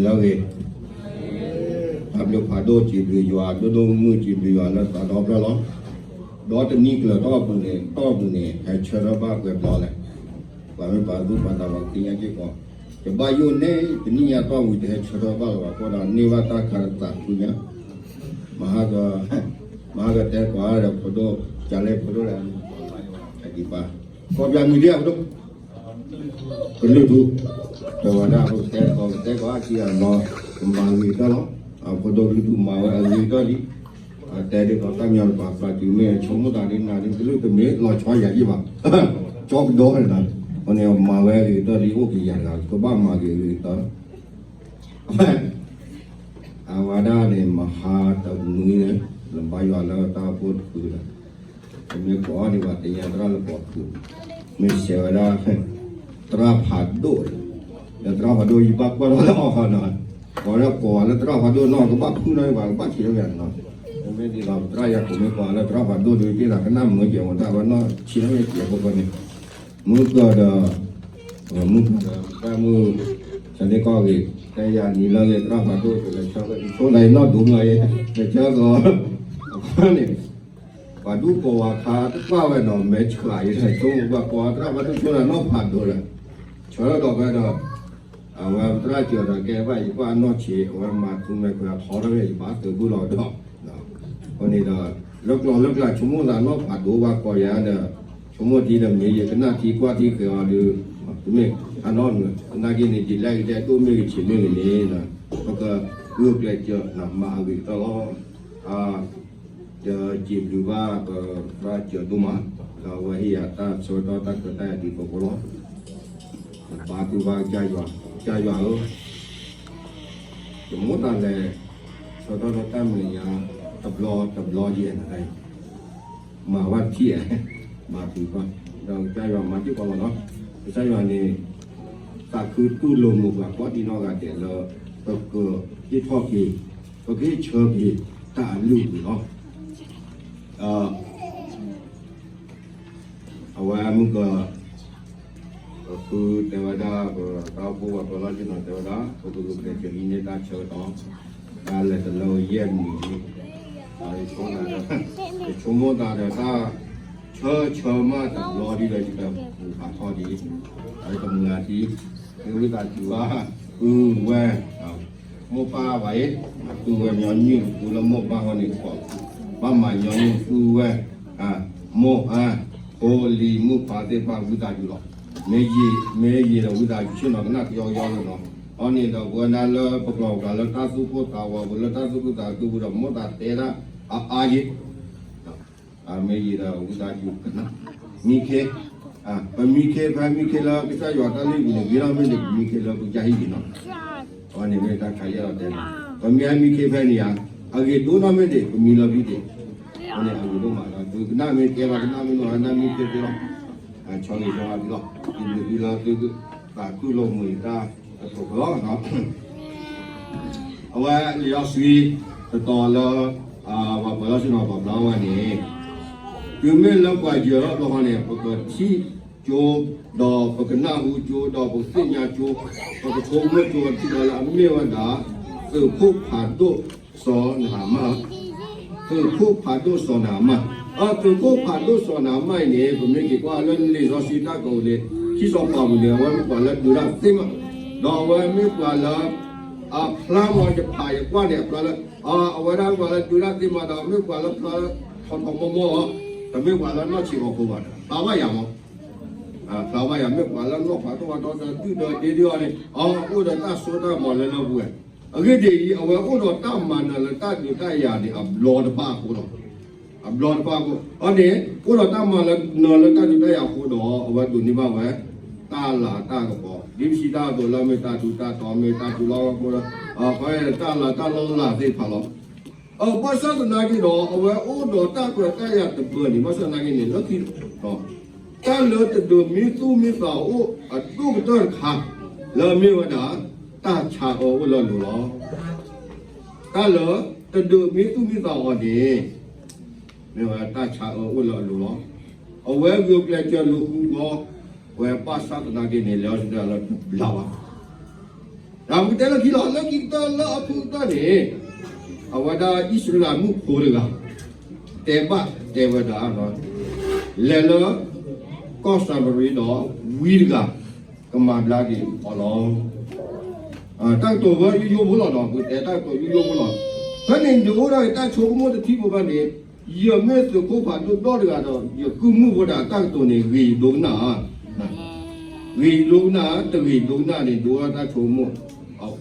ဂ့ၤ, တၢ်ဘျုးဖးဒိၣ် စံးဘျုးယွၤ ဒိၣ်ဒိၣ်မုၢ်မုၢ် စံးဘျုးယွၤလၢသးဒီဖျၢၣ်လီၤ. ဒီးတနံၤကျၢၤထီၣ်အပူၤန့ၣ် တီၢ်ပူၤန့ၣ် ဟဲဆၢထၢၣ်ဘၣ်ပှဲၤဘျီလဲၣ်. ပှၤမ့ၢ်ပှၤသူၣ်ပှၤသးပှၤသ့ၣ်ညါက့ၤကီး, ယဘၣ်ယိၣ်န့ၣ် တနံၣ်ညါတီၢ်ပူၤ တဟဲဆၢထၢၣ်ဘၣ်လၢၤဘၣ်အဃိဒီး န့ၢ်ဘၣ်တၢ်ခါသးခုညါ, မဟါက မဟါကတဲကွၢ်ဒီးဖိဒိၣ်, ကလဲၤဖိဒိၣ်လဲၣ်, ဒံးဘၣ်, ကီၢ်ပျၢ်မုၢ်ဒံးအဖိဒိၣ် ကလုာ်ဒူၣ်, တဲဝဲဒၣ်ပကတဲကီးကတဲကီးအကံအနီၤ, ကမၤဂ့ၤကတၢၢ်လီၤ. အဖိဒိၣ်ကလုာ်ဒူၣ်မၤဝဲအဂ့ၤကတၢၢ်လံ, အတဲဒ်သိးတၢ်မညီတပၤ ပျၢ်တုၤမ့ၢ်ဆိကမိၣ်သးဒ်နၤဒ်ကလုာ်တမ့ၢ်လီၤဆီယၤယံၣ်ဘၣ်, ကၠီကဒီးန့ၣ်, အဃိန့ၣ်မၤဝဲအဂ့ၤကတၢၢ်လံ အိၣ်က့ၤယၤတဂၤ ကဘၣ်မၤဂ့ၤအဂ့ၤကတၢၢ် အဝဲဒၣ်န့ၣ် မဟါတနွံန့ၣ် လၢဘါယွၤလၢတၢ်အိၣ်ဖှိၣ်တဖုဒီး ပမ့ၢ်ကိးအီၤန့ၣ် ပှၤသ့ၣ်ညါသရၣ်လၢကိးဖု, မ့ၢ်စံးဝဲဒၣ် သရၣ်ဖးဒိၣ်, ဒီးသရၣ်ဖးဒိၣ် ယဘၣ်ကွၢ်ထီၣ်လၢအီၤခီနီၤ, ကိးလၢကိးဝဲလၢသရၣ်ဖးဒိၣ်နီၤ ကဘၣ်ဖုၣ်နီၤ ပှၤကဘၣ်ဆံးထီၣ်ဝဲနီၤ, မ့မ့ၢ်ဒ်သိးသရၣ်ယၤကိးမ့ၢ်ကိးလၢသရၣ်ဖးဒိၣ်ဒီး တ့ၢ်သးကနၣ်မုာ်ကဲဝဲတၢ်ဝဲနီၤ ဆံးထီၣ်ဝဲကဲးဖိဃီန့ၣ်, မုၢ်ကၢၤဒီး မုၢ်ကၢၤဒီး တၢ်မုၢ် ဆၢန့ၢ်ကီၢ်ဂ့ၤ တဲယၤနံၤလၢဂ့ၤ သရၣ်ဖးဒိၣ် တလဲၤဆၢကီး ဆိနၤအံၤနီၢ်ဒိမုၢ်အံၤ လဲၤဆၢကီး အဃိန့ၣ် ပှၤဒူကိးဝၤခါတကွၢ်ဝဲဒီး မဲာ်ဆှးအံၤ ဆိကမိၣ်ပှၤကိးသရၣ်ဖးဒိၣ်ဆိနၤနီၢ်ဖးဒိၣ်ဒီး ဆၢထၢၣ်ဒီးဖဲဒီး အဝဲသရၣ်စၢၤဒီးကဲဘၣ်ယကွၢ်အနီၢ်ဆံး အဝဲမၤထူမဲာ်ခွဲးအထီထီၣ်ဖဲယဘၣ်သုးဘူးလီၤဒီး အဃိန့ၣ်ဒီး လၢကျိၤလၢကျါဆိကမိၣ်သးနီၢ်ဖးဒိၣ်ဘၣ်ကိးယၤဒီး ဆိကမိၣ်ထံဒီးမ့ၢ်ယကနၣ်ထံကွၢ်ထံဃဲၤအီၤဒီး တမ့ၢ်အနီၢ်နုၤ သနာ်က့န့ၣ် ဒ်လဲၣ်ဂ့ၤဒဲးဒိၣ်မ့ၢ်ဂ့ၤဆံးမ့ၢ်ဂ့ၤန့ၣ် ပကဂုာ်ကျဲးစၢးမၤအဂ့ၤကတၢၢ်လီၤ. ယစံးဘျုးဘၣ်ပသရၣ်စၢၤဒိၣ်မး ဒီးအဝဲဟ့ၣ်ယၤတၢ်ဆၢကတီၢ်တၢ်ခွဲးတၢ်ယာ်ဒ်သိးဖိလီၤ. ဘါထုကဖၣ်ကစၢ်ယွၤ, ကစၢ်ယွၤဧၢ, ယမိၣ်သးလဲၤ ဆၢကတီၢ်လၢတၢ်မဲာ်ညါ တဘျီတဘျီယဲၢ်နၤတၢ်အံၤ မၤဝဲတထံၣ်ဧါ, မၤပူၤကွၢ်, ဒီးကစၢ်ယွၤမၤစ့ၢ်ကီးလီၤနီၤ, ကစၢ်ယွၤန့ၣ် သးခုတူၢ်လိာ်မုာ်ပှၤကိးဒံနီၢ်ဂၤဒဲးလၢ ပကဟ့ၣ်ထီၣ်က့ၤ, ပကဟ့ၣ်ဆၢက့ၤတၢ်အလုၢ်အပှ့ၤလီၤ. အဝဲမုၢ်က ပဖုတဲဝဲဒၣ် ပတၢ်အိၣ်ဖှိၣ်ပှၤပၢၤလီၢ်ဆ့ၣ်နီၤတဲဝဲဒၣ် ပကဂုာ်ကျဲးစၢးဟံးန့ၢ်တၢ်ဆၢကတီၢ် တၢ်လဲၤတလၢယဲၢ်မံၤလံ, ယဆိကမိၣ်သးဒီးတၢ်ဆၢဆၢမးတဘျီဒ်ဒီး ယတပူၤဖးထီၣ်ဒံး, တမုာ်လၢထံ, မ့ၢ်ဝံသးစူၤဘၣ် ပုၢ်ဝဲၢ် မိၢ်ပၢ်ဘၣ်အံၤ, ပုၢ်ဝဲၢ်ညီနုၢ်ပူၤလၢမိၢ်ပၢ်ဃီန့ၣ် ဘၣ်မၤညီနုၢ်ပုၢ်ဝဲၢ်, မိၢ်အါ, ဖိလံၤမုၣ်ပၢ်သ့ၣ်တဖၣ်ဝံသးစူၤလီၤ. မ့ၢ်ယံာ်ဒီးဝံသးစူၤဆ့ၣ်နီၤကနၣ်ကယီကယီလီၤနီၤ. အီၤန့ၣ်ဒီးပဝဲဒၣ်လၢပကျီၢ်ပကျါလၢတၢ်သူၣ်ကိၢ်သးဂီၤပူၤ လၢတၢ်သူၣ်ခုသးခုပူၤဒီး မိၢ်သးတဲဒၣ်အါအါယံာ် မ့ၢ်ယံာ်ဒီးဝံသးစူၤကနၣ်, မံခ့, ပမံခ့ဖဲမံခ့လၢကစၢ်ယွၤတၢ်လုၢ်အပူၤန့ၣ် ဂ့ၤထီၣ်မ့ၢ်န့ၣ် ပမံခ့လၢပကစၢ်ဟံၣ်က့ၤနီၤ. အဝဲန့ၣ်မ့ၢ်တၢ်ခးယဲၢ်လီၤတဲနီၤ. ပမ့ၢ်ဟဲမံခ့ဖဲန့ၣ်ဧါ, အဂ့ၤဒိၣ်ထီၣ်မ့ၢ်န့ၣ် ပမံလၢဖံးဒ့ၣ်, အဝဲန့ၣ်အဂ့ၤဒိၣ်မးလီၤ. သုကနၣ်မ့ၢ်ကဲလီၤ ကနၣ်မ့ၢ်နီၢ် နၢ်မံခ့သ့လီၤ. ဆီဂ့ၤဆီဂ့ၤသုလီၤ. ဒ်န့ၣ်သုလၢသုသးခုလိာ်မုာ်တၢ်အသိးလီၤ. အဝဲလံာ်စီဆှံတတီၤလၢ ပှၤပၢၤလီၢ်ဆ့ၣ်နီၤပာ်ဖျါဝဲန့ၣ်, တုၤမ့ၢ်လၢပှၤယၢၤထီၣ်ဘျီဃီန့ၣ် ပကထံၣ်ကၠိ, ဒီးပကနၢ်ဟူကၠိ, ဒီးပကသ့ၣ်ညါကၠိ, ပကဆိကမိၣ်ကၠိတထံၣ်ဘၣ်လၢအမ့ၢ်ဝဲဒၣ် သုးခိၣ်ဖးဒိၣ်စီၤနဟၤမၢ်, သုးခိၣ်ဖးဒိၣ်စီၤနဟၤမၢ်, အသုးခိၣ်ဖးဒိၣ်စီၤနဟၤမၢ်အံၤန့ၣ် ပမ့ၢ်က့ၤကွၢ်လၢလံာ်စီဆှံတၢ်ကအိၣ်န့ၣ် ခံစီၤပၤပူၤန့ၣ် အဝဲမ့ၢ်ပှၤလၢဒုးတၢ်သ့မး, ဒီးအဝဲမ့ၢ်ပှၤလၢ အဖျါမီၤယဖးယကွၢ်န့ၣ် အဖျါလၢ အဝဲဒၣ်မ့ၢ်ပှၤလၢဒုးတၢ်သ့မးဒီး မ့ၢ်ပှၤလၢဖျါထီထီမီမီ, တမ့ၢ်ပှၤလၢနီၢ်ဆံးအီၤဖိဘၣ်ဒီး ဖျါဘၣ်ယၤမီၤ, ဖျါဘၣ်ယၤ မ့ၢ်ပှၤလၢနီၢ်ဖးဒိၣ်ဖးထီဒီး ဒုၣ်ဒီးဒ့ဒ့အီၤန့ၣ် အအိၣ်ဒီးတၢ်စိတၢ်ကမီၤလၢလၢပှဲၤပှဲၤ, အဂ့ၢ်ဒ်အံၤ အဝဲအိၣ်ဒီးတၢ်မၤနၢၤလၢတၢ်ဒုးတၢ်ယၤန့ၣ် အဘျီတဖၣ်အဃိလီၤ. အဘျီတဖၣ်အဃိ အီၤန့ၣ် အိၣ်ဒီးတၢ်မၤနၢၤလၢတၢ်ဒုးတၢ်ယၤအဃိဒီး အဝဲဒိးန့ၢ်ဘၣ်ဝဲ တၢ်လၤတၢ်ကပီၤ ဒ်ပစံးတၢ်အသိးလၢ မ့ၢ်တၢ်ထူးတၢ်တီၤ မ့ၢ်တၢ်ထူးလီၢ်ကီၢ်ဖိဒီး တၢ်လၤတၢ်လီလးသ့ၣ်တဖၣ်လီၤ. ဘၣ်ဆၣ်သနာ်က့ဒီး အဝဲအိၣ်ဒီးတၢ်ခွဲးတၢ်ယာ်တဘၢန့ၣ် ဘၣ်ဆၣ်သနာ်က့န့ၣ် လၢခံ တၢ်လၢတဒုးမံသူၣ်မံသးအိၣ်အဒိၣ်ကတၢၢ်တခါ လၢအမ့ၢ်ဝဲဒၣ် တၢ်ဆါအၢအိၣ်လၢအလိၤလီၤ. တၢ်လၢတဒုးမံသူၣ်မံသးအီၤန့ၣ် မ့ၢ်ဝဲတၢ်ဆါအၢအိၣ်လၢအလိၤလီၤ. အဝဲဂုာ်ကျဲးစၢးလူၤဃုာ်ဃီၤဝဲ ဘၣ်ဆၣ်သနာ်က့န့ၣ် လဲၤအီၤစံးတၢ်လၢတဘျါဘၣ်. ပကတဲလၢခံလီၤ, လၢခံကတၢၢ်လၢအဖုကတၢၢ်န့ၣ်, အဝဲဒၣ်အံၣ်စရ့လးမုၣ်ဖိတဂၤ တဲဘၣ်တဲဝဲဒၣ်, လဲၤလၢ ကီၢ်စၤမရံဒီး ဝံတဂၤ ကမၤဘျါက့ၤအီၤလီၤ. တၢ်ကတိၤဝဲယိယိဖိလီၤဒီး ပကတဲတၢ်ကတိၤယိယိဖိလီၤ. ဖဲန့ၣ် ဒုးအိၣ်ထီၣ်က့ၤတၢ်ဆိကမိၣ်တထံၣ်ဖိဖဲန့ၣ်, ယမ့ၢ်သုးခိၣ်ဖးဒိၣ်ဒီတဂၤဒီး ယကုၢ်မုၣ်ဖိဒီးတၢ်ကတိၤန့ၣ် ဂ့ၤယဒိကနၣ်ဧါ. ဂ့ၤယဒိကနၣ် တဂ့ၤယဒိကနၣ်န့ၣ် ဒိဝဲတၢ်ဆိကမိၣ်,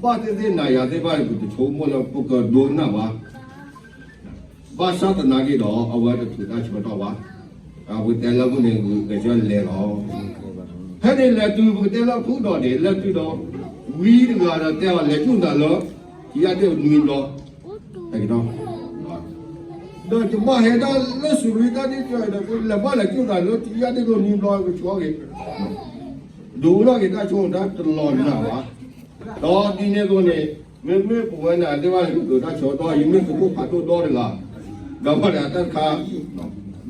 ဘၣ်သ့ၣ်သ့ၣ်နၤယၤသ့ၣ်တဖၣ်န့ၣ် ပတဆိကမိၣ်လၢပကဒိကနၣ်ဘၣ်. ဘၣ်ဆၣ်သနာ်က့ဒီး အဝဲတထုးတၢ်ဆၢကတီၢ်ဘၣ်. ပကတဲလၢမုၢ်န့ၣ် ဂုာ်ကစၢၢ်လဲၤလီၤ. ဖဲန့ၣ်လဲၤတုၤ ပကတဲလၢအဖုဒီးန့ၣ် လဲၤတုၤဒီး ဝံတဂၤဒီးတဲအီၤ လဲၤကၠူၣ်သးလၢ ထံယၣ်ဒ့ၣ်နွံဘျီ, ဒီးယဘၣ်ဟဲဒၣ်လၢစရံတၢ်ဒ့ၣ်ကၢဒီး လဲၤဘၣ်လဲၤကၠူၣ်သးလၢထံယၣ်ဒ့ၣ်ဒိၣ်နွံဘျီ ကဆှီက့ၤ, ဒုးအိၣ်ထီၣ်က့ၤတၢ်ဆိကမိၣ်တၢ်တလီၤနးဘၣ်. ဒီးဒ်န့ၣ်အသိးန့ၣ် မ့မ့ၢ်ပဝဲနၤသ့ၣ်တဖၣ်န့ၣ် ပဒိးတၢ်ဆၢကတီၢ် ယမ့ၢ်သုးခိၣ်ဖးဒိၣ်ဒီတဂၤ, ဒီးဘၣ်ဒၣ်တၢ်တခါ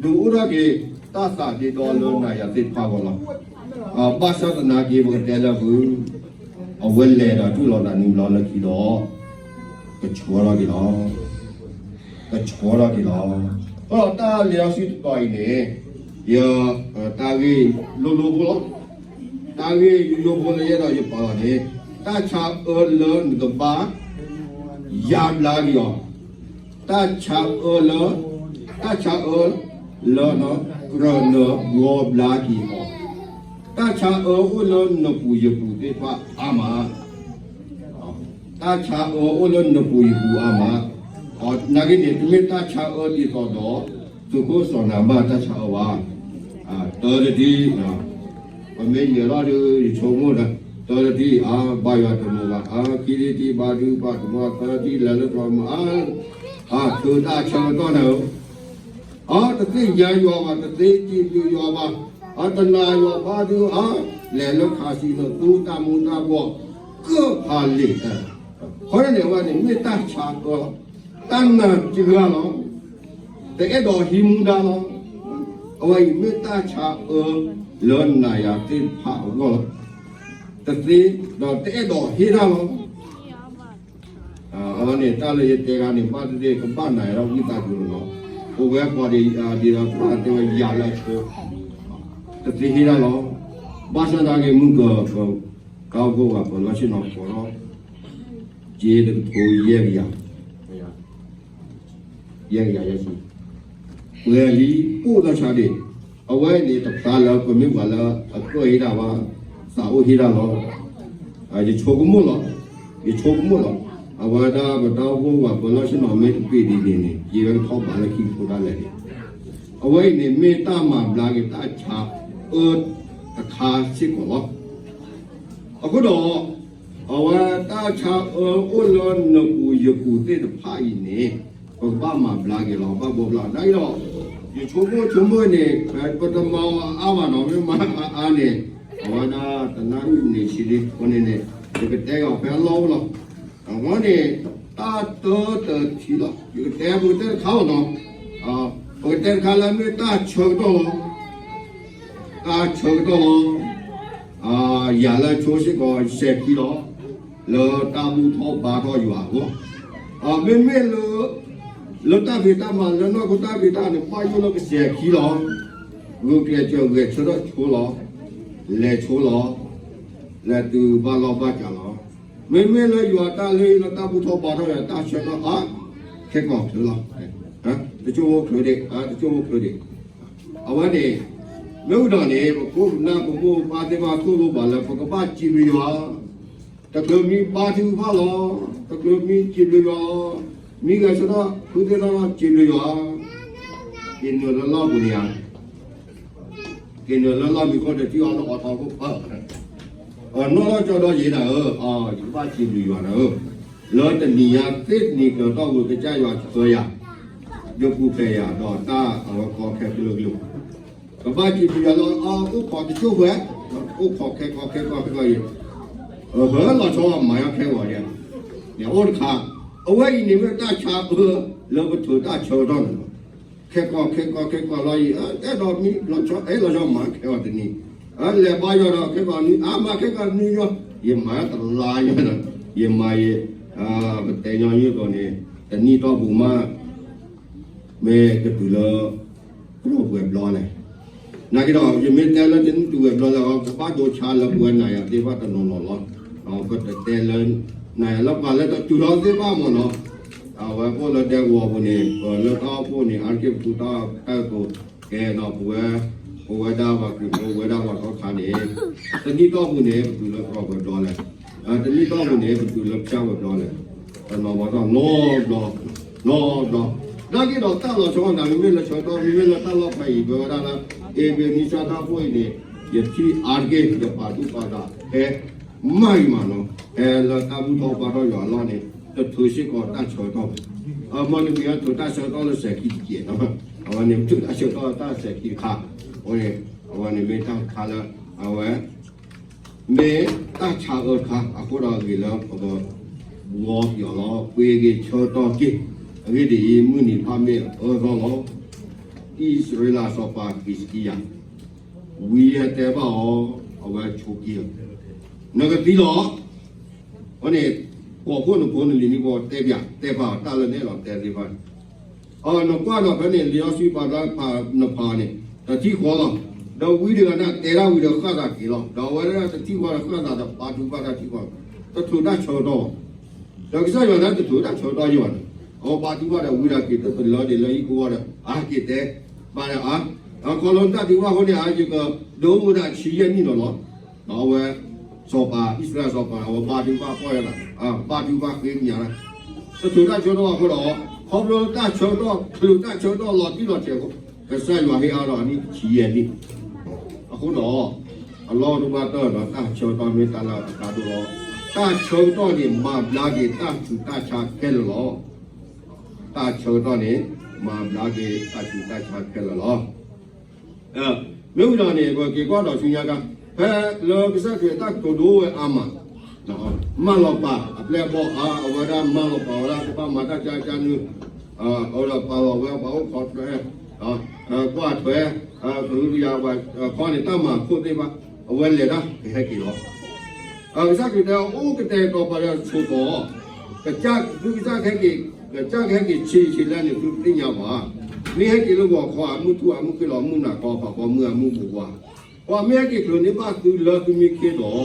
ဒုးအိၣ်ထီၣ်က့ၤ တၢ်သးဒ့ဒီလၢနၤယၤသ့ၣ်တဖၣ်အဂီၢ်လီၤ. ဘၣ်ဆၣ်သနာ်က့ ပကတဲလၢဖု အဝဲလဲၤဒီးတူၢ်လိာ်သးနွံဘျီလၢခံဒီး ကဆှီထီၣ်က့ၤလီၤ. ကဆှီထီၣ်က့ၤလီၤ. ဒီးတၢ်လဲၤအီၤဆူတတီၤအံၤန့ၣ် ယ တၢ်ဂ့ၢ်လိၤလိၤဖိလီၤ. တၢ်ဂ့ၢ်ယိယိဖိလၢယအဲၣ်ဒိးယပာ်လီၤန့ၣ် တၢ်ဆါအၢလၢနကဘၣ် ယၤဘျါက့ၤအီၤ, တၢ်ဆါအၢလၢ တၢ်ဆါအၢလၢ ကြၢးနဂီၤဘျါက့ၤအီၤ, တၢ်ဆါအၢအိၣ်လၢနပူၤယပူၤသ့ၣ်တဖၣ်အါမး, တၢ်ဆါအၢအိၣ်လၢနပူၤယပူၤအါမး, နာ်က့န့ၣ် တမ့ၢ်တၢ်ဆါအၢဒ်သိးဒီး သုးခိၣ်စီၤနၤဘၣ်တၢ်ဆါအၢဘၣ်. တၢတထံၣ် ပမ့ၢ်ယဲၤထီၣ်ဒီး ယဆိကမိၣ်ဒီး တၢတထံၣ် အါ ဘါယွၤတမုာ်ဘၣ်, အါ ခံထံၣ်တထံၣ် ဘါထုကဖၣ်တမုာ်, သၢထံၣ် လဲၤလၢကျီမုာ်, အါ အါ ထုးတၢ်ဆၢကတီၢ်န့ၣ်ဧၢ, အါ တသ့ၣ်ညါယွၤဘၣ်, တသ့ၣ်စံးဘျုးယွၤဘၣ်, အါ တနာ်ယွၤဘၣ်ဒုး အါ လဲၤလၢခးစံးနသူတၢ်မူတၢ်ဘှီၣ် ကၢၢ်ဖးလံာ်, ခီန့ၣ်န့ၣ် အဝဲန့ၣ် မ့ၢ်တၢ်ဆါအၢလီၤ, တၢ်နာ်စှၤလီၤ, တအဲၣ်ဒိးဟံးမူဒါလီၤ. အဝဲအံၤမ့ၢ်တၢ်ဆါအၢလၢနၤယၤသ့ၣ်တဖၣ်အဂီၢ်လီၤ. တသ့ ဒီးတအဲၣ်ဒိးဟ့ၣ်တၢ်လီၤ. အဝဲန့ၣ် တၢ်လၢယတဲဂၤန့ၣ် ဘၣ်သ့ၣ်သ့ၣ် ကဘၣ်နာ်ယၤဒီးဝံသးစူၤလီၤနီၤ. ပဝဲပှၤဒ် ဒ်သိးပှၤတဲဝဲယၤလၢအဆိ တသ့ဟ့ၣ်တၢ်လီၤ. ဘၣ်ဆၣ်သနာ်က့ မုၢ်က တၢ်အိၣ်ဖှိၣ်ပှၤပၢၤလီၢ်ဆ့ၣ်နီၤ ကိးထီၣ် က့တကထိယဲၢ်ကယၤ ယဲၢ်ကယၤယဲၢ်ဆံ ပှဲၤလံ အိၣ်တၢ်ဆါဒ့ၣ်, အဝဲန့ၣ်တဖျါလၢပမ့ၢ်ပှၤလၢအကၢၣ်ဟ့ၣ်တၢ်ဘၣ်, သးအိၣ်ဟ့ၣ်တၢ်လီၤ. ယဆိကမိၣ်လီၤ, ယဆိကမိၣ်လီၤ. အဝဲဒၣ်ပတၢ်အိၣ်ဖှိၣ်ပှၤပၢၤလီၢ်ဆ့ၣ်နီၤမ့ၢ်တပ့ၤဒ်န့ၣ်န့ၣ် ယဝဲကထီၣ်ဘးလၢခံဖိဒၣ်လဲာ်န့ၣ်, အဝဲအံၤန့ၣ်မ့ၢ်တၢ်မၤဘျါက့ၤတၢ်ဆါအၢတခါစ့ၢ်ကီးလီၤ. အဃိဒီး အဝဲတၢ်ဆါအၢအိၣ်လၢနပူၤယပူၤသ့ၣ်တဖၣ်အံၤန့ၣ် ပကဘၣ်မၤဘျါက့ၤလီၤ ဘၣ်ဘှီဘျါ နာ်က့ဒီး ယဆိကမိၣ်ဆိကမိၣ်န့ၣ် ပတမၤအါဘၣ်နီၤ မ့ၢ်မၤအါန့ၣ် အဝဲဒၣ်တနၣ်ရံၣ်န့ၣ်ဆံးလံ အဃိန့ၣ်န့ၣ် ယကတဲအီၤဖဲအလီၢ်အိၣ်လီၤ. အဝဲန့ၣ် တၢ်တၢတထံၣ်လီၤ ယကတဲပကတဲတခါလီၤနီၤ ပကတဲတခါလၢမ့ၢ်တၢ်ဆၢကတီၢ်လီၤ. တၢ်ဆၢကတီၢ်လီၤ. ယၤလၢဆိစ့ၢ်ကီးစဲၤခံလီၤ. လၢတၢ်ဘူၣ်ထီၣ်ဘါထီၣ်ယွၤအဂီၢ်, မ့မ့ၢ်လၢ လၢတၢ်ဖံးတၢ်မၤလၢနီၢ်ခိတၢ်ဖံးတၢ်န့ၣ် ဘၣ်ယိၣ်လၢကစဲၤခံလီၤ. ဂုာ်ကျဲးစၢးဂဲၤဆၢထၢၣ်ဆိလီၤ. လဲၤဆိလီၤ. လဲၤတုၤဘၣ်လီၢ်ဘၣ်စးလီၤ. မ့မ့ၢ်လၢယွၤတၢ်လၢလၢတၢ်ဘူၣ်ထီၣ်ဘါထီၣ်ယွၤတၢ်ဆၢကတီၢ်အါ, ခဲကီၢ်ချုးလီၤ. တကၠိဖိချုးဒံး, တကၠိဖိချုးဒံး. အဝဲန့ၣ် မ့ၢ်ဝံၤဒီးန့ၣ် ပခိၣ်ပနၢ်ပမိၢ်ပပၢ်သ့ၣ်တဖၣ်သိၣ်လိဘၣ်လၢ ပကဘၣ်စံးဘျုးယွၤ, တချုးမံဘါထုကဖၣ်လီၤ, တချုးမံစံးဘျုးယွၤလီၤ, မံဂဲၤဆၢထၢၣ်ဃုသ့ၣ်နီၣ်စံးဘျုးယွၤ, က့ၤနုာ်လၢလီၢ်ပူၤန့ၣ်ဧါ, က့ၤနုာ်လၢလီၢ်မံခိၣ်တထံၣ်အီၤလၢအီထီခိၣ်, နီၢ်လီၤကၠီဒီးယဲဒၣ်ဧၢ, ယကဘၣ်စံးဘျုးယွၤနၤဧၢ, လၢတနံၤညါသ့ၣ်တနံၤကတီၢ်ပူၤ ကစၢ်ယွၤဆှၢယၤ, ယပူၤဖျဲးယၤ ဒီးတၢ်အဝဲကီခဲကလုာ်ကလုာ် ကဘၣ်စံးဘျုးယွၤလၢ အိၣ်ခိးတကၠိၢ်ဝဲ, အိၣ်ခိးခဲကီခဲကီခဲကီအံၤ, ဟၢလီၤဆီမၤယါခဲဂီၤယဲ, န့ၣ်အိၣ်တခါ, အဝဲအံၤန့ၣ်မ့ၢ်တၢ်ဆါအၢ လၢပထုးတၢ်ဆၢကတီၢ်န့ၣ်လီၤ. ခဲကီခဲကီခဲကီလီၤအံၤ, အဲၣ်ဒိးမံလီၤဆီ အဲၣ်လီၤဆီမၤခဲဂီၤတနံၤ, လဲၤဘါယွၤဒီး ခဲကီနံၤ အါမးခဲကီနံၤယီၤ, ယမၤတလါယီၤဒီး ယမၤယ ပတဲညီနုၢ်အသိးန့ၣ် တနံၣ်တီၢ်ပူၤမး မ့ၢ်ကတုၤလၢ ကီၢ်ပှဲၤဘျီလဲၣ်. နာ်က့ဒီး ယမ့ၢ်တဲလၢတနံၣ်တုၤဝဲဘျီလဲၣ် ကဘၣ်ဒိဆါလၢပဝဲနၤယၤသ့ၣ်တဖၣ်တနီၤနီၤလီၤ. ပတတဲလၢ နၤယၤလၢပှၤလၢတတုၤထီၣ်သ့ၣ်တဖၣ်မ့ၢ်နီၤ, အဝဲအိၣ်လၢဒဲကဝီၤပူၤန့ၣ် ပလၢတၢ်အိၣ်ဖှိၣ်န့ၣ် အါတက့ၢ်ပသူတၢ်တၢ်ကတိၤကဲနီၤ ပဝဲ ပဝဲဒၣ်ပှၤခရံာ်ဖိ ပဝဲဒၣ်ပှၤခီခါန့ၣ် တနံၣ်တီၢ်ပူၤန့ၣ် ပတုၤလၢကီၢ်ပှဲၤဘျီလဲၣ်. တနံၣ်တီၢ်ပူၤန့ၣ် ပတုၤလၢဖၠၣ်ဝဲဘျီလဲၣ်. တနီၤဘၣ်နီတဘျီ နီတဘျီ. နာ်က့ဒီးတၢ်လီၤဆီဒၣ် မ့မ့ၢ်လၢဆၢကတီၢ် မ့မ့ၢ်လၢတၢ်လီၢ်ဖဲအံၤ ပဝဲဒၣ်လၢ အ့ဘ့နံစၢတၢ်အိၣ်ဖှိၣ်အံၤန့ၣ် ယထံၣ်အါတက့ၢ် ယပာ်သူၣ်ပာ်သးဖဲ မၤအံၤမးနီၤ ဖဲလၢတၢ်ဘူၣ်ထီၣ်ဘါထီၣ်ယွၤအလီၢ်န့ၣ် တထုးစ့ၢ်ကီးတၢ်ဆၢကတီၢ်ဘၣ်. အမ့ၢ်တမ့ၢ်အထုးတၢ်ဆၢကတီၢ်လၢစဲးခံတကဲးနီၤ အဝဲန့ၣ် ထုးတၢ်ဆၢကတီၢ်လၢတၢ်စဲးခံတခါ အဝဲန့ၣ် အဝဲန့ၣ်မ့ၢ်တၢ်တခါလၢ အဝဲ မ့ၢ်တၢ်ဆါအၢတခါ အဃိဒီးအဂ့ၢ်လၢပက ဝီပယီၤလီၤ ပှ့ၤက့ၤဆၢကတီၢ်တက့ၢ်. အဂ့ၢ်ဒ်အံၤ မုၢ်နံၤဖးမ့ၢ်အအၢသီလီၤ. အံၣ်စရ့လးစီၤပၤဟံးစကံယၤ ဝံယဲတဲဘၣ်အီၤ အဝဲဆိးက့ၤ နကသံလီၤ. အဃိန့ၣ် ကိးဖှိၣ်နဖိနလံၤနံၣ်ဖိတဲပၠး တဲပာ်အီၤတၢ်လၢနအဲၣ်ဒိးတဲသ့ၣ်တဖၣ်န့ၣ် နကွၢ်ဒီးဖဲန့ၣ် လံာ်စီဆှံပာ်ဖျါဖးနဖးန့ၣ် တထံၣ်ဃီလီၤ. ဒီးဝံတဂၤန့ၣ် တဲဒၣ်ဝံဒီးဃၣ်သးက့ၤလီၤ. ဒီးအဝဲဒၣ်တထံၣ်ဃီဒီးဃၣ်သးဒီးပာ်တူၢ်ဘၣ်တၢ်ထံၣ်ဃီ တထုးတၢ်ဆၢကတီၢ်ဘၣ်. ဒီးကစၢ်ယွၤန့ၣ်တထုးတၢ်ဆၢကတီၢ်ယံၤဘၣ်န့ၣ် အဝဲပာ်တူၢ်ဘၣ်ဒီးဝံဒၣ်က့ၤတလၢဒံးလၢဟံၣ်ကဝီၤဒီး အါက့ၤတဲ ဘၣ်ဒီးအါ ခီလီၤတၢ်ဒံးဘၣ်အဃိန့ၣ် အါ ယကဒိမုၢ်ဒၣ်ဆံယဲၢ်နံၣ်လီၤလီၤ. ဒီးအဝဲ စီၤပၤ အံၣ်စရ့လးစီၤပၤ အဝဲဘါထုကဖၣ်ပီၢ်ယဲၢ်သး ဘါထုကဖၣ်ဃ့ကညး တထုးတၢ်ဆၢကတီၢ်အဃိဒီး ခီဖျိတၢ်ဆၢကတီၢ် ချုးတၢ်ဆၢကတီၢ်လီၤတံၢ်လီၤဆဲးအဃိ ကစၢ်ယွၤဟ့ၣ်အါထီၣ်အနံၣ်ဆံယဲၢ်နံၣ် အဃိဒီး အလီၢ်တအိၣ်ဘၣ်တၢ်ဒီး တၢ်ဆၢကတီၢ်မ့ၢ်တၢ်လၢအကါဒိၣ်လီၤ. တၢ်ဆၢကတီၢ်န့ၣ် မၤဘျါက့ၤတၢ်ဆူးတၢ်ဆါခဲလၢာ်လီၤ. တၢ်ဆၢကတီၢ်န့ၣ် မၤဘျါက့ၤတၢ်ဆူးတၢ်ဆါခဲလၢာ်လီၤ. မ့ၢ်ဝံၤဒီးန့ၣ် ပက့ၤကွၢ်ဒီးဆူညါတၢ် ဖဲလၢကစၢ်ခရံာ်အတၢ်ကတိၤဒိဝဲအါမး မၢလီၤပာ်အပျဲၢ်အဘီၣ်အါ အဝဲဒၣ်မၢလီၤပာ်ဝဲဒၣ် ကဘၣ်မၤတၢ်ကါကါနုၢ် အဝဲဒၣ်ပာ်လီၤဝဲပှၤအိၣ်ခိးထွဲ ကွၢ်ထွဲ ကဟုကယာ်ဝဲ ခီန့ၣ် တၢ်မၤခိၣ်သ့ၣ်တဖၣ် အဝဲလဲၤတၢ်ကဟဲက့ၤလီၤ. ကစၢ်ခရံာ်တဲ အိၣ်ကတဲာ်ကတီၤပှၤတဂၤဆိးသီ ကစၢ် သုကစၢ်ကဟဲက့ၤ ကစၢ်ကဟဲက့ၤဆံးဆံးလဲၣ်န့ၣ် သုတသ့ၣ်ညါဘၣ်. မ့ၢ်ဟဲက့ၤလၢဂီၤခီ အမုၢ်ထူၣ်အမုၢ်ဃ့လီၤ မုၢ်နၤခီ ပှၤဃီမုၢ်အမုၢ်ပူၤကွၢ် ပှၤမ့ၢ်ဟဲက့ၤချုးန့ၢ်ဘၣ်သုလၢသုမ့ၢ်ခ့ဒီး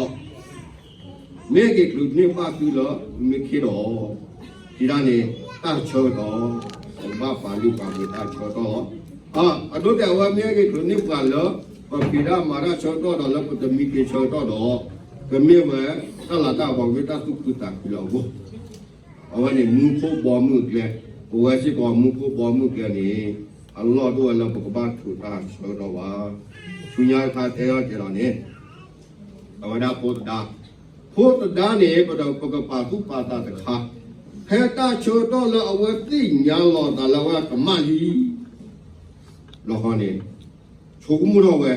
မ့ၢ်ဟဲက့ၤချုးန့ၢ်ဘၣ်သုလၢသုမ့ၢ်ခ့ဒီး ဒ်န့ၣ် တၢ်ဆၢကတီၢ် ပကဘၣ်ပာ်လုၢ်ပာ်ပှ့ၤတၢ်ဆၢကတီၢ်လီၤ. အဒိတဲာ်အဝဲမ့ၢ်ဟဲက့ၤချုးန့ၢ်ပှၤလၢ ပဖံးတၢ်မၤတၢ်ဆၢကတီၢ်ဒီးလၢပတမံခ့ဆၢကတီၢ်ဒီး ကမ့ၢ်ဝဲ တၢ်လၤတၢ်ကပီၤကမ့ၢ်တၢ်သူၣ်ခုသးခုလၢအဂီၢ် အဝဲန့ၣ်မူခိၣ်ဘီမုၢ်အကျဲ, ပဝဲစ့ၢ်ကီးမူခိၣ်ဘီမုၢ်အကျဲန့ၣ် အလီၢ်တအိၣ်ဝဲလၢပကဘၣ်ထုးတၢ်ဆၢကတီၢ်ဘၣ်. ဆူညါတခါတဲအီၤကဲဒီးန့ၣ် အဝဲဒၣ်ဖိသဒါ, ဖိသဒါန့ၣ် ပကပာ်သူၣ်ပာ်သးတခါ, ဖဲတၢ်ဆၢကတီၢ်လၢအဝဲသ့ၣ်ညါလီၤသးလၢအဝဲကမၣ်လံ လီၤဃီန့ၣ် ဆိကမိၣ်ထီၣ်ဝဲ,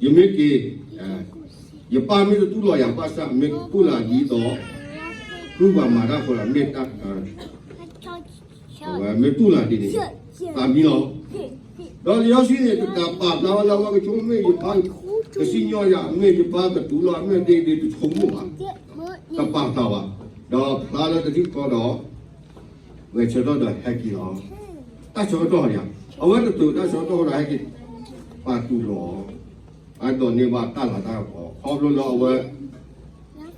ယမ့ၢ်က့ၤ, ယပၢ်မ့ၢ်တတူၢ်လိာ်ယၤဘၣ်ဆၣ် မ့ၢ်တူၢ်လိာ်ဒ်သိး ပုၢ်ဝဲၢ်မၤတၢ်ဖိလၢမ့ၢ်တၢ် အဝဲမ့ၢ်တူၢ်လိာ်ဒ်န့ၣ် သးမံလီၤ. ဒီးလံာ်စီဆှံန့ၣ် တပာ်ဖျါဝဲလၢအဝဲကဆိကမိၣ် ယပၢ်ကစံၣ်ညီၣ်ယၤ မ့ၢ်ယပၢ်ကတူၢ်လိာ် မ့ၢ်ဒ်ဒ်တဆိကမိၣ်ဘၣ်, တပာ်ဖျါဘၣ်. ဒီးဖျါလၢတထံၣ်ဃီဒီး ဂဲၤဆၢထၢၣ်ဒီးဟဲက့ၤလီၤ. တၢ်ဆၢကတီၢ်န့ၣ် အဝဲတထုးတၢ်ဆၢကတီၢ်ဒီးဟဲက့ၤ ပာ်တူၢ်လီၤ အဒိးန့ၢ်ဘၣ်တၢ်လၤတၢ်ကပီၤ ခီဖျိလၢအဝဲ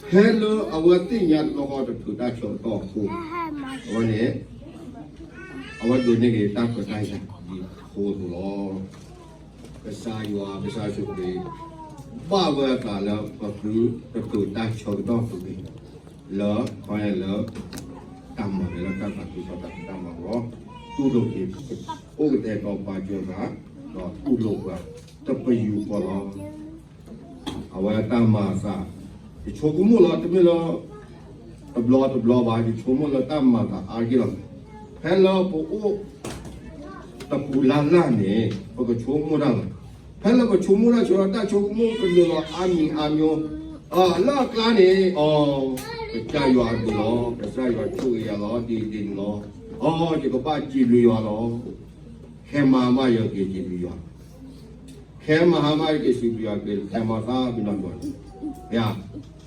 ဖဲလၢအဝဲသ့ၣ်ညါတဘျီဃီတထုးတၢ်ဆၢကတီၢ်အဃိ အဝဲန့ၣ် အဝဲဒိးန့ၢ်က့ၤတၢ်ခွဲးတၢ်ယာ်ဒ်အဃိအသိးလီၤ. ကစၢ်ယွၤ ကစၢ်ယ့ၣ်ၡူးခရံာ် ဘၣ်ဝဲအသးလၢပသုတထုးတၢ်ဆၢကတီၢ်ပူၤန့ၣ် လၢ ခီလၢ တၢ်မၤလၢတၢ်သးခုကစီၣ်တၢ်ဖံးတၢ်မၤအဂီၢ် တူၢ်လိာ်က့ၤ အိၣ်ကတဲာ်ကတီၤပာ်စၢၤသး ဒီးတူၢ်လိာ်ပှၤ တပယူာ်ဃီလီၤ. အဝဲတၢ်မၤအသး ယဆိကမိၣ်လီၤ တမ့ၢ်လၢ တဘျီတဘျီဘၣ် ယဆိကမိၣ်လၢတၢ်မၤသးအါတက့ၢ်လီၤ. ဖဲလၢပအိၣ် တပူၤလၢ်လၢ်န့ၣ် ပကဆိကမိၣ်တၢ်လီၤ. ဖဲလၢပဆိကမိၣ်တၢ်ဆၢ တၢ်ဆိကမိၣ်ကနုာ်လီၤအါမံၤအါမျိၤ လၢအကျါန့ၣ် အီ ကစၢ်ယွၤအဘျုးလီၤ ကစၢ်ယွၤဆိၣ်ဂ့ၤယၤလီၤ ဒ်ဒ်န့ၣ်လီၤ. အီ ယကဘၣ်စံးဘျုးယွၤလီၤ. ခဲမၤမးယက့ၤစံးဘျုးယွၤ ခဲမၤဟါမးယက့ၤစံးဘျုးယွၤက့ၤ ခဲမၤသးဘျုးနီၢ်ကီၢ်န့ၣ်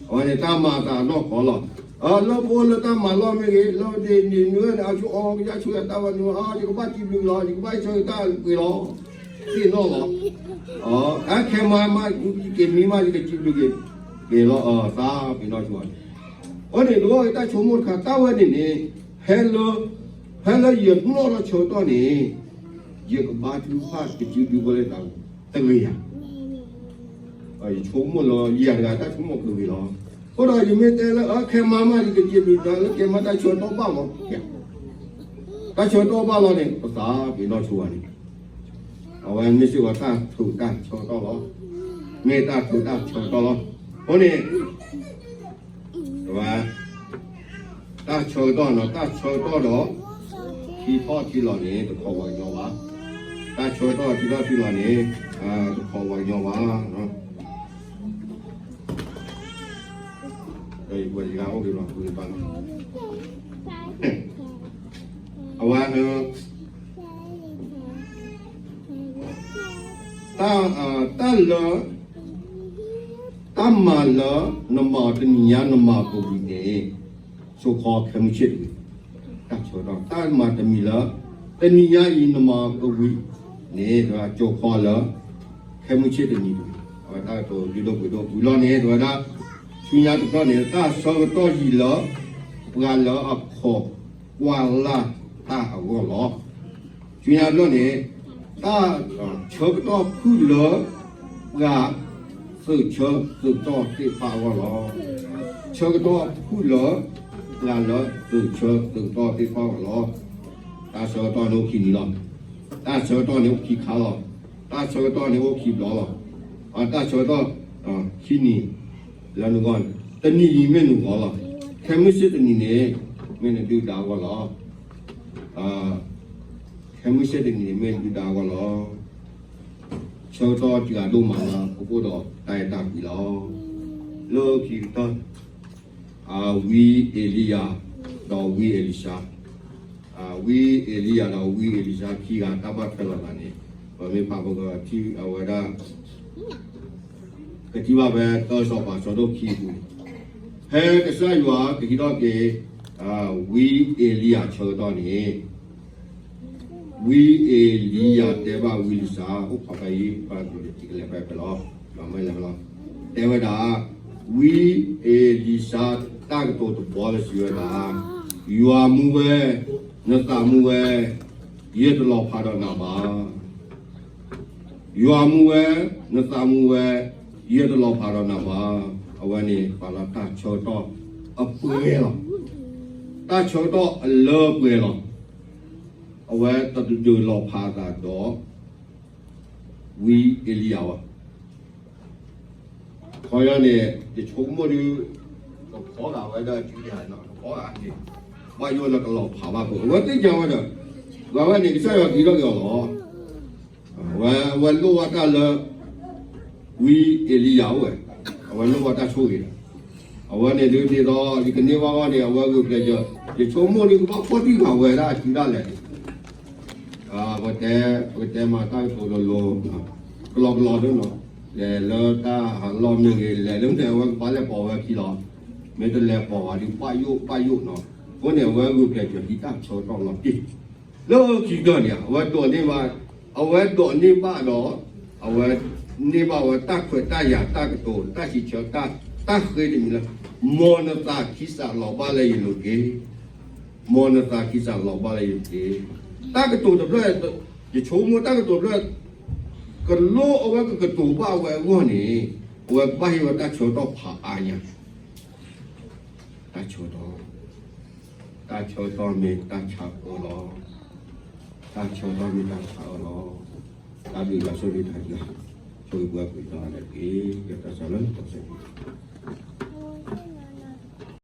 အဝဲန့ၣ်တၢ်မၤအသးအနီၢ်ကီၢ်လီၤ. လၢပအိၣ်လၢတၢ်မၤလီၢ်မ့ၢ်ဂ့ၤ, လၢဒ်န့ၣ်နုၤန့ၣ် အဆိအီကယၢ်ဆိယၤတၢ်ဝဲန့ၣ်, ယကဘၣ်စံးဘျုးလီၤ, ယကဘၣ်ဆၢက့ၤတၢ်ပှ့ၤလီၤ, သ့ၣ်နီၣ်လီၤ. အခဲမၤမး ယက့ၤမံမး ယကစံးဘျုးက့ၤ, က့ၤလီၤ, သးပ့ၤနီၣ်ဆိန့ၣ်, အဃိန့ၣ် နဂီၢ်တၢ်ဆိကမိၣ်တခါ တၢ်ဝဲန့ၣ်န့ၣ်, ဖဲလၢ, ဖဲလၢယနီၣ်ထီၣ်ဆၢကတီၢ်န့ၣ်, ယကဘါထုကဖၣ် ကစုဒုဖိလၢသးပူၤ တဂ့ၤဧါ. ယဆိကမိၣ်လၢယၤတဂၤတၢ်ဆိကမိၣ်ကဂ့ၤလီၤ. အဃိဒီးယမ့ၢ်တဲလၢ အခဲမၤမး ယကစံးဘျုးတၢ်လၢ ကဲမၤတၢ်ဆၢကတီၢ်ဘၣ်မး, တၢ်ဆၢကတီၢ်ဘၣ်လီၤန့ၣ် ပသးပ့ၤနီၣ်ဆိဝဲန့ၣ်, အဝဲမ့ၢ်စ့ၢ်ကီးတၢ်ထုးတၢ်ဆၢကတီၢ်လီၤ. မ့ၢ်တၢ်ထုးတၢ်ဆၢကတီၢ်လီၤ. အဃိန့ၣ် ဝဲ, တၢ်ဆၢကတီၢ်နီၤ, တၢ်ဆၢကတီၢ်ဒီး ထံထီၣ်ထံလီၤန့ၣ် တခီပှၤကညီဘၣ်. တၢ်ဆၢကတီၢ်ထံထီၣ်ထံလီၤန့ၣ် တခီပှၤကညီဘၣ်. အဝဲ တၢ်, တၢ်လၢ, တၢ်မၤလၢနမၤတနံၤညါနမၤကဝံၤန့ၣ်, ဆိခီခဲမုၢ်ဆ့ၣ်တနံၤ, တၢ်ဆၢကတီၢ် တၢ်မၤတမံၤလၢ တနံၤညါအံၤနမၤကဝံၤန့ၣ် ဆိခီလၢ ခဲမုၢ်ဆ့ၣ်တနံၤတနံၤ, အဝဲတၢ်ကတိၤဒုဒိၣ်ပှ့ၤဒိၣ်ဝံၤလီၤန့ၣ် တဲဝဲဒၣ်, ဆူညါတဘျီန့ၣ် တၢ်ဆၢကတီၢ်ယံၤလၢ ပှၤလၢအခိးကွၢ်လၢ်တၢ်အဂီၢ်လီၤ. ဆူညါတဘျီန့ၣ် တၢ်ဆၢကတီၢ်ဖုၣ်လၢ ပှၤသုးဆၢသုးတီၢ်သ့ၣ်တဖၣ်အဂီၢ်လီၤ. ဆၢကတီၢ်ဖုၣ်လၢ ပှၤလၢသုးဆၢသုးတီၢ်သ့ၣ်တဖၣ်အဂီၢ်လီၤ. တၢ်ဆၢကတီၢ်န့ၣ်အိၣ်ခံနံၤလီၤ. တၢ်ဆၢကတီၢ်န့ၣ်အိၣ်ခံခါလီၤ. တၢ်ဆၢကတီၢ်န့ၣ်အိၣ်ခံဘျီလီၤ. တၢ်ဆၢကတီၢ် ခံနံၤ လၢနဂီၢ်န့ၣ် တနံၤအံၤမ့ၢ်နဂီၢ်လီၤ. ခဲမုၢ်ဆ့ၣ်တနံၤန့ၣ် မ့ၢ်နဒုၣ်ဒါအဂီၢ်လီၤ. ခဲမုၢ်ဆ့ၣ်တနံၤန့ၣ် မ့ၢ်နဒုၣ်ဒါအဂီၢ်လီၤ. ဆၢကတီၢ်တဂၤဒိၣ်မးလၢ ပအိၣ်ဒီးတၢ်အဲၣ်တၢ်ကွံလီၤ. လၢခံကတၢၢ် ဝံအ့လံယၤ ဒီးဝံအ့လံၡါ, ဝံအ့လံယၤဒီးဝံအ့လံၡါခံဂၤတၢ်ဘၣ်ထွဲလိာ်သးန့ၣ် ပမ့ၢ်ဖးပကထံၣ်အဝဲဒၣ် ကထံၣ်ဘၣ်ဖဲတၢစီၤပၤဆၢဒိၣ်ခံအပူၤန့ၣ်, ဖဲကစၢ်ယွၤကဟံးထီၣ်က့ၤ ဝံအ့လံယၤဆၢကတီၢ်န့ၣ် ဝံအ့လံယၤတဲဘၣ်ဝံအ့လံၡါ, အိၣ်ခိးဖဲအံၤ ပှၤကလဲၤဖဲဖဲလီၤ, မ့ၢ်လဲၤဖဲလီၤ, တဲဝဲဒၣ်, ဝံအ့လံၡါတၢ်ကတိၤတဘီလၢစံးဝဲဒၣ်, ယွၤမူဝဲ, နသးမူဝဲ, ယတလီၤဖးဒီးနၤဘၣ်. ယွၤမူဝဲ, နသးမူဝဲ, ယတလီၤဖးဒီးနၤဘၣ်. အဝဲန့ၣ်ပာ်လီၤတၢ်ဆၢကတီၢ်အပှဲၤလီၤ. တၢ်ဆၢကတီၢ်အလၢပှဲၤလီၤ. အဝဲတဒုးလီၤဖးအသးဒီး ဝံအ့လံယၤဘၣ်. ခီယီၤန့ၣ် ယဆိကမိၣ်ဒုး ကဖီဂာ်ဝဲဒၣ်စုဒၣ်နီၤ, ကဖီဂာ်န့ၣ် ဘၣ်ယိၣ်လၢကလီၤဖးဘၣ်ဖိ, အဝဲသ့ၣ်ညါဝဲဒီး ပှၤဝဲန့ၣ် ကစၢ်ယွၤကဟံးထီၣ်က့ၤအီၤလီၤ. အဝဲ အဝဲလိၣ်ဘၣ်တၢ်လၢ ဝံအ့လံယၤအိၣ်ဝဲ, အဝဲလိၣ်ဘၣ်တၢ်ဆိၣ်ဂ့ၤဒီး အဝဲန့ၣ်ဒုးဒ်သိး ယကန့ၢ်ဘၣ်အီၤန့ၣ် အဝဲဂုာ်ကျဲးစၢး, ယဆိကမိၣ်ဒုးကဘၣ်ဖီၣ်တံၢ်ဃာ်ဝဲဒၣ်အစုဒၣ်လဲာ်န့ၣ် ပကတဲ, ပကတဲမၤတၢ်ကတိၤလိၤလိၤ, ကလီကလီဒၣ်နီၤ, လဲၤလၢတၢ်ဟးလီၢ်မ့ၢ်ဂ့ၤ, လဲၤလၢမ့ၢ်အဝဲကဘၣ်လဲၤပိာ်ဝဲအခံလီၤ. မ့ၢ်တလဲၤပိာ်ဝဲဒုး ဘၣ်ယိၣ်ဘၣ်ယိၣ်နီၤ. အဃိန့ၣ် အဝဲဂုာ်ကျဲးစၢးဟံးတၢ်ဆၢကတီၢ်လီၤတံၢ်, လၢခံကတၢၢ်န့ၣ် အဝဲဒိးန့ၢ်ဘၣ်, အဝဲဒိးန့ၢ်ဘၣ်ဒီး အဝဲန့ၢ်ဘၣ်ဝဲတၢ်ခွဲးတၢ်ယာ်တၢ်ကတိၤတၢ်စံးဆၢ တၢ်ဃ့တမံၤလၢ မ်နသးခံစးလီၤဘၣ်လၢယလိၤတက့ၢ်. မ်နသးခံစးလီၤဘၣ်လၢယလိၤတက့ၢ်. တၢ်ကတိၤတဖျၢၣ်, ယဆိကမိၣ်တၢ်ကတိၤတဖျၢၣ် ကလိၣ်အဝဲကကတိၤဘၣ်ဝဲအဂီၢ်န့ၣ် အဝဲကဘၣ်ဟ့ၣ်ဝဲတၢ်ဆၢကတီၢ်ဖးအါညါ, တၢ်ဆၢကတီၢ်, တၢ်ဆၢကတီၢ်မ့ၢ်တၢ်ဆါအၢလီၤ. တၢ်ဆၢကတီၢ်မ့ၢ်တၢ်ဆါအၢလီၤ. တၢ်ဘျုးယွၤဆိၣ်ဂ့ၤတၢ်ယွၤ, ဆိၣ်ဂ့ၤပှၤကွံာ်တၢ်လၢက့ၤ ယတၢ်ဆၢလၢတၢ်ဆၢကတီၢ်